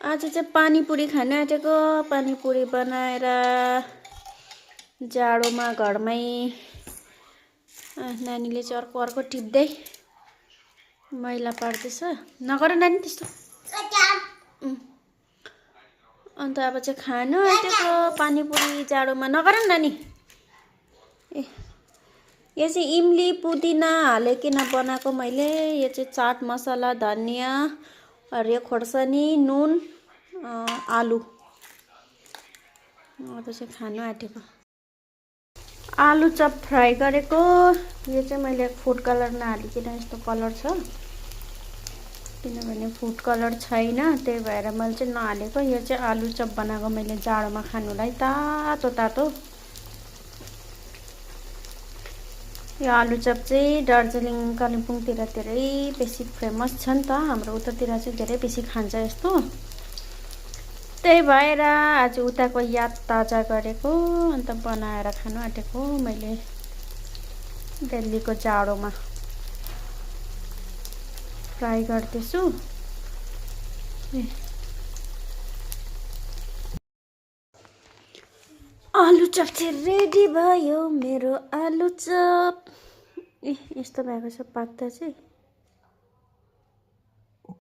आज चाहिँ पानीपुरी खान आँटेको। पानीपुरी बनाएर जाडोमा घरमै नानीले चाहिँ अर्को टिप्दै मैला पार्दैछ। नगर नानी त्यस्तो। अन्त अब चाहिँ खानु आँटेको पानीपुरी जाडोमा। नगर नानी। यो चाहिँ इमली पुदिना हालिकन बनाएको मैले। यो चाहिँ चाट मसला, धनिया, हरियो खोर्सानी, नुन, आलु। अब चाहिँ खानु आँटेको। आलु चप फ्राई गरेको। यो चाहिँ मैले फुड कलर नहालिकन यस्तो कलर छ, किनभने फुड कलर छैन, त्यही भएर मैले चाहिँ नहालेको। यो चाहिँ आलु चप बनाएको मैले जाडोमा खानुलाई, तातो तातो। यो आलु चप चाहिँ दार्जिलिङ कालिम्पोङतिर धेरै बेसी फेमस छ नि त। हाम्रो उतातिर चाहिँ धेरै बेसी खान्छ यस्तो। त्यही भएर आज उताको याद ताजा गरेको, अन्त बनाएर खानु आँटेको मैले दिल्लीको जाडोमा। फ्राई गर्दैछु। आलु चप चाहिँ रेडी भयो मेरो आलु चप। यस्तो भएको छ पाक्दा चाहिँ।